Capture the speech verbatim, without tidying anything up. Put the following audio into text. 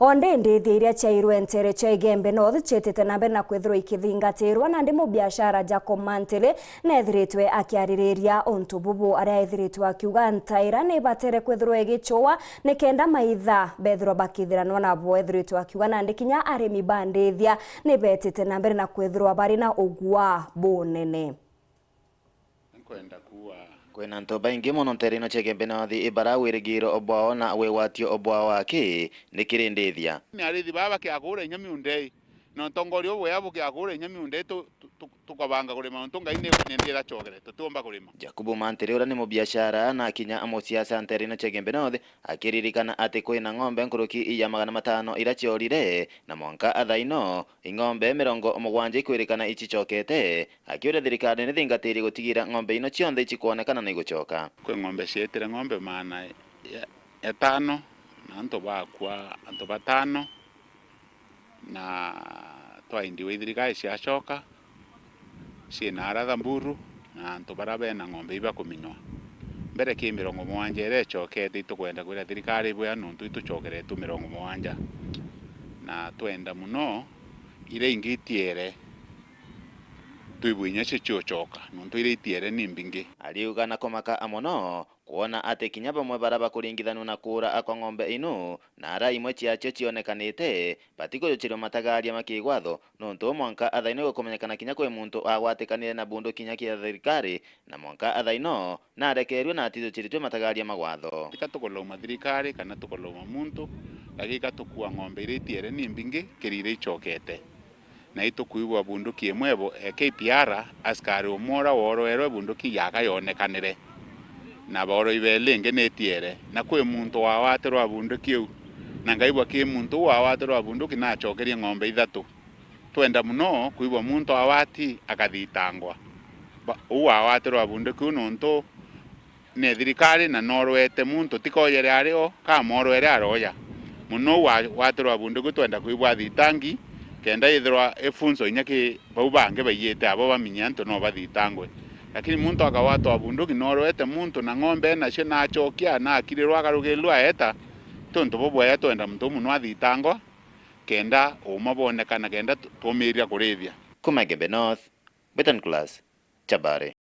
O ndi ndithia iria ciairwe nteere cia Igembe North ciitite na mbere na kwithirwa ikithingatirwa, nandi mubiashara Jacob Mantili neethiritwe akiaririria untu bubu, aria eethiritwe akiuga ntaira ni ibatere kwithirwa igicua nikenda maitha beethirwa bakithiranwa nabo. Eethiritwe akiuga nandi kinya arimi ba ndithia ni beetite na mbere na kwithirwa bari na ugua bunene. Nkwenda kuuga kwina antu baingi mono nteere ino cia Igembe North ibara wirigiro bwao na wigwatio bwao aki ni kiri ndithia. Ni arithi baa bakiaga kuria inya miunda ii, na utongoria ubu bwega bukiaga kuria inya miunda ii tu-, tu-, tu-, tukabanga kurima, nontu Ngai ni, ni ndithia cogere, tutiumba kurima. Jakubu Mantiri, uria ni mubiashara na kinya musiasa nteere ino cia Igembe North, akiririkana ati kwina ng'ombe nkuruki ya magana matano iria ciorire, na mwanka thaa ino, ing'ombe mirongo mugwanja ikwirikana icicokete, akiuria thirikari ni thingatirie gutigira ng'ombe ino cionthe icikwonekana na igucoka. Kwi ng'ombe cietire ng'ombe maana ya, etano, na antu bakua antu batano, na twaindiwe i thirikari ciacoka, ciina ara Thamburu, na antu bara bena ng'ombe ibakuminywa. Mbere ki mirongo mugwanja iria icokete, itukwenda kwira thirikari ibwea nontu itucokeretwe mirongo mugwanja. Na twenda mono iria ingi itiere, twibwe inya cio ciucoka, nontu iria itiere ni mbingi. Ariuga na kumaka mono kwona ati kinya bamwe bara bakuringithanua na kuura kwa ng'ombe inu, na ara imwe ciacio cionekanite, batikujukirirwa matagaria ma kigwatho, nontu mwanka thaa ino gukumenyekana kinya kwi muntu wagwatikanire na bunduki inya kia thirikari, na mwanka thaa ino narekeerue na atijukiritwe matagaria ma gwatho. Tika tukulauma thirikari kana tukulauma muntu, lakini ka tukua ng'ombe iria itiere ni mbingi kiri iria icokete. Na itukwigua bunduki imwe bo-, e K P R, askari umwe uria woorwerwe bunduki yaka yonekanire, na booroi beeli ingi ni itiere, na kwi muntu wagwatirwa bunduki iu, na ngaigua ki muntu uu wagwatirwa bunduki nacokerie ng'ombe ithatu. Twenda mono kwigua muntu agwati akathitangwa. Ba-, uu wagwatirwa bunduki uu nontu ni thirikari na noorwete muntu, ti koojere ari o, ka moorwere aroya. Mono uu wa-, wagwatirwa bunduki twenda kwigua athitangi, kenda ithirwa ifunzo inya ki bau bangi baiyite abo bamenye antu no bathitangwe. Lakini muntu akagwatwa bunduki noorwete muntu na ng'ombe enacio, nacokia, nakirirwa, akarugirirwa aeta, ti untu bubwega, twenda muntu uu mono athitangwa, kenda uuma bwonekana, kenda tu-, twumiiria kurithia. Kuma Igembe North, Betan Class, Chabari.